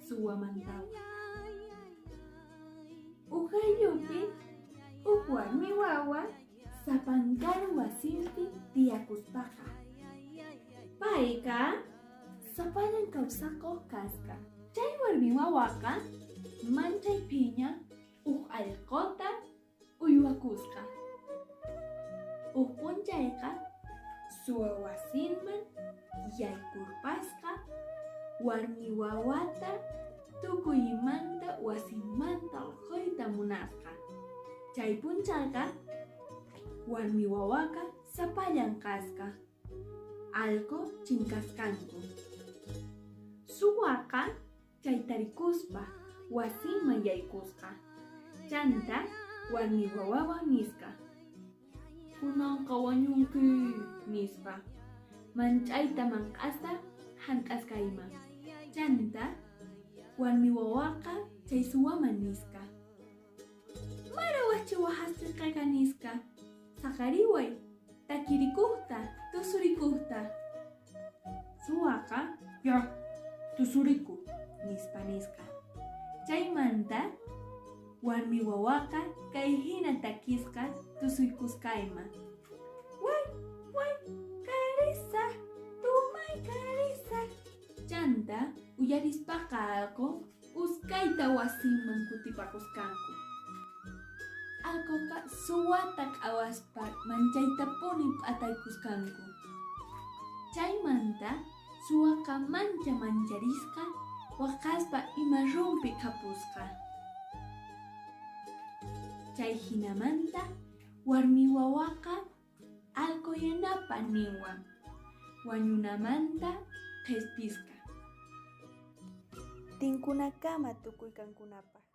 Suwamantawan. Uj ayllupi uj warmi wawa sapankaru wasinpi tiyakuspaqa. Payqa sapallan kawsakoj kasqa. Chay warmi wawaqa manchay phiña uj allqota uywakusqa. Uj p'unchayqa suwa wasinman yaykurpasqa warmi wawata tukuy imanta wasinmanta orqhoyta munasqa. Chay p'unchayqa warmi wawaqa sapallan kasqa, allqo chinkasqanku. Suwaqa chayta rikuspa wasinman yaykusqa. Chanta warmi wawawan nisqa: Kunanqa wañunki, nispa. Manch'ayta manq'asta jant'asqa ima. Chanta warmi wawaqa chay suwaman nisqa: Mara wajchi wajasqeqeqa nisqa, saqariway, takirikojta, tusurikojta. Suwaqa ya, tusuriku, nispa nisqa. Chaymanta warmi wawaqa kay jina takisqa tusuykusqayma. Way, way, karisaj, tumay karisaj. Chanta uyarispaqa allqo uskayta wasinman kutipakusqanku. Allqoqa suwata q'awaspa manchaytapuni p'ataykusqanku. Chaymanta suwaqa mancha mancharisqa waqaspa ima rumpi qhapusqa. Chay jinamanta warmi wawaqa allqo yanapa ninwan wañunamanta qhispisqa. Tinkunakama tukuy kankunapaj.